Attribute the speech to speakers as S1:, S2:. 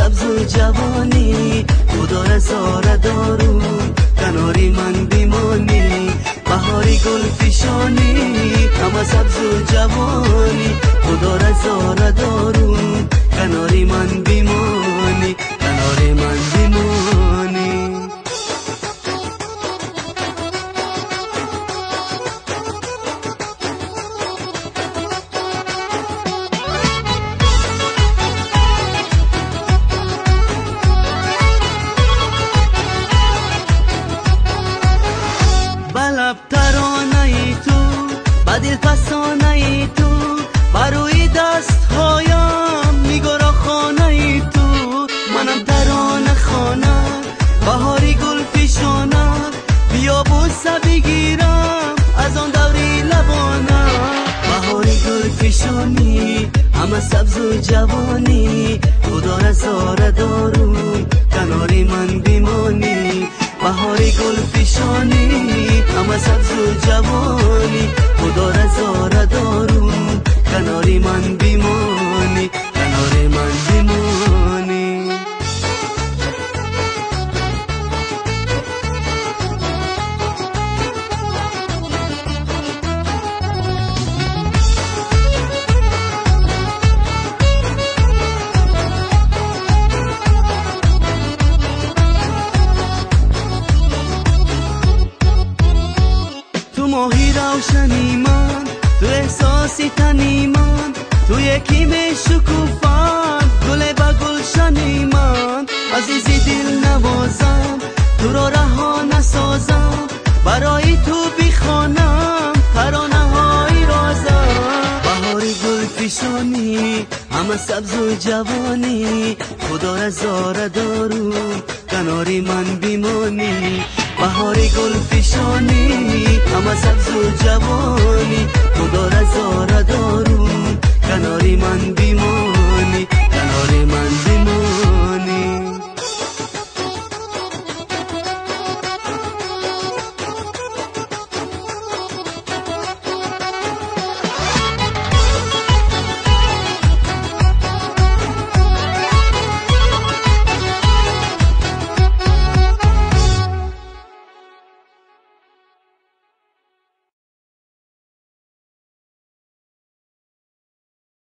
S1: سبز و جوانی، خدا رضا دارم کناری من بیمانی. بهاری گل فشانی همه سبز و جوانی، خدا رضا دارم کناری من بیمانی، کناری من بیمانی. بلب ترانه تو، بدل فسانه تو، بروی دست هایم میگرا خانه تو. منم ترانه خانه، بهاری گل فشانه، بیا بوسه بگیرم از آن دوری لبانه. بهاری گل فشانی همه سبز و جوانی، خدا رضا دارم کناری من بیمانی. بهاری گل فشانی همه سبز و جوانی، خدا رضا دارم کناری من بیمانی، کناری من بیمانی. تو ماهی روشنی من، تو احساسی تنی من، تو یکی می شکوفان گل به گلشنی من. عزیزی دل نوازم، تو را رها نسازم، برای تو بخوانم ترانه های رازم. بهاری گل فشانی همه سبز و جوانی، خدا رضا دارم کناری من بیمانی. بهاری گل فشانی همه سبز و جوانی، خدا رضا دارم کناری من بیمانی، کناری من.